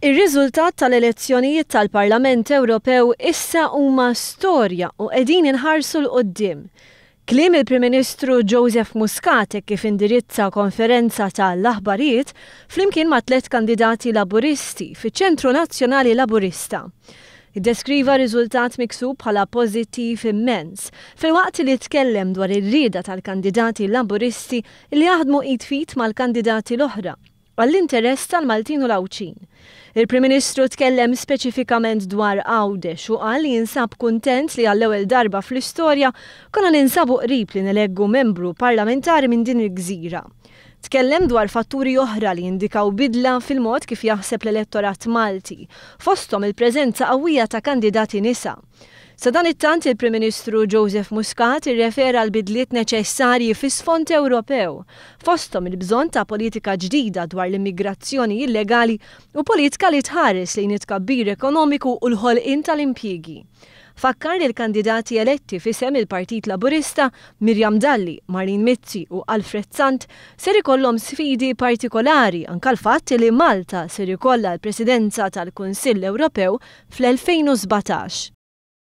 Ir-riżultat tal-elezzjonijiet tal-Parlament Ewropew issa huma storja u qegħdin inħarsu 'l quddiem. Kliem il-Prim Ministru Joseph Muscat hekk kif indirizza konferenza ta' l-aħbarijiet flimkien ma' tlett kandidati Laburisti fiċ-Ċentru Nazzjonali Laburista. Iddeskriva r-riżultat miksub bħala pożittiv immens, filwaqt li tkellem dwar ir-rieda tal-kandidati Laburisti li jaħdmu id f'id mal-kandidati l-oħra għall-interess tal-Maltin u l-Għawdxin. Il-Prim Ministru tkellem speċifikament dwar Għawdex u qal li jinsab kuntent li għall-ewwel darba fl-istorja konna ninsabu qrib li neleggu membru parlamentari minn din il-gżira. Tkellem dwar fatturi oħra li jindikaw bidla fil-mod kif jaħseb l-elettorat Malti, fosthom il-preżenza qawwija ta' kandidati nisa. Sadanittant il-Prim Ministru Joseph Muscat irrefera għall-bidliet neċessarji fi sfond Ewropew, fosthom il-bżonn ta' politika ġdida dwar l-immigrazzjoni illegali u politika li tħares lejn it-tkabbir ekonomiku u l-ħolqien tal-impjiegi. Fakkar li l-kandidati eletti f'isem il-Partit Laburista, Miriam Dalli, Marlene Mizzi u Alfred Sant, ser ikollhom sfidi partikolari anke l-fatt li Malta ser ikollha l-Presidenza tal-Kunsill Ewropew fl-2017.